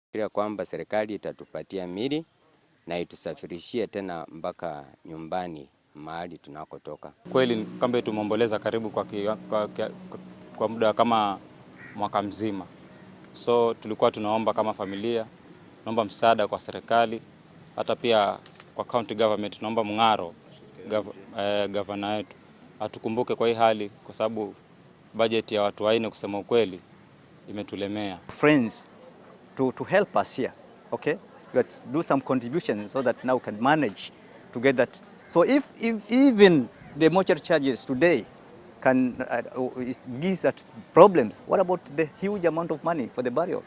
Fikiria kwamba serikali itatupatia miili na itusafirishie tena mpaka nyumbani mahali tunakotoka. Kweli kambi tumeomboleza karibu kwa muda kama mwaka mzima, so tulikuwa tunaomba kama familia, tunaomba msaada kwa serikali, hata pia kwa county government tunaomba Mung'aro gavana wetu atukumbuke kwa hii hali, kwa sababu bajeti ya watu wanne kusema ukweli imetulemea. Friends to help us here, okay? We got do some contributions so that now we can manage to get that. So if even the mortuary charges today can gives us problems, what about the huge amount of money for the burial?